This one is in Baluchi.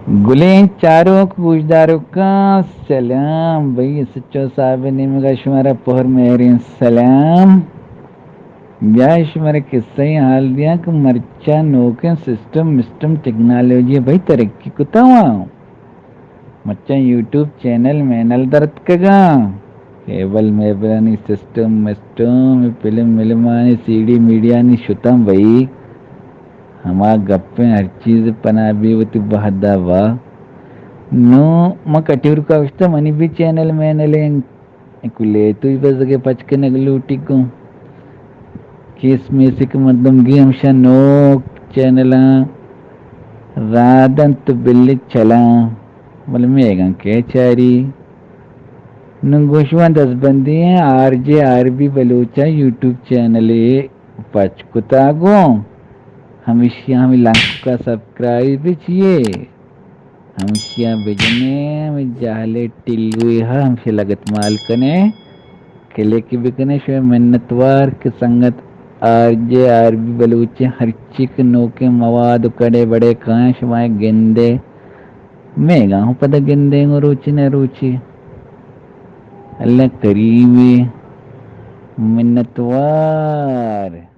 گلیں چاروک گوشداروکاں سلام، بھئی ایس ایچ او صاحب ءِ نیمگ ءَ شمارا پہر مہریں سلام۔ بیا شمارا قصہ ءِ حال دیاں کہ مرچاں نوکیں سسٹم مسٹم ٹیکنالوجی ءَ بھئی ترقی کتا واں۔ مرچاں یوٹیوب چینل مینل درتکگاں، کیبل میبلانی سسٹم مسٹم، فلم ملمانی، سی ڈی میڈیانی شتاں بھئی۔ ہما گپیں ہر چیز پناہ بی وتی وہدا وا۔ نوں من کٹیورکا گوشتہ منی بھی چینل مینل انت، کلے توی بزگے پچ کنگ لوٹی گوں۔ کیس میسک مردم گی ہمشہ نوک چینلاں رادنت بلے چلاں، بلے میگاں کے چاری۔ نوں گوشواں دزبندی ایں، R J R B Baloch ءِ یوٹیوب چینلے پچ کتا گوں، ہمیشی ہمیں لنک کا سبسکرائب چیے، ہمشی بجنے، ہمیں جہلے ٹلوی ہا ہمشی لگت مال کنے، کلک بکنے۔ شوے منتوار کہ سنگت R J R B Baloch ءِ ہرچی کہ نوکیں مواد و کڑے بڑے کائیں شما گندے۔ میگاں ہوں پدا گندیں گوں روچی نہ روچی۔ اللہ کریمی، منتوار۔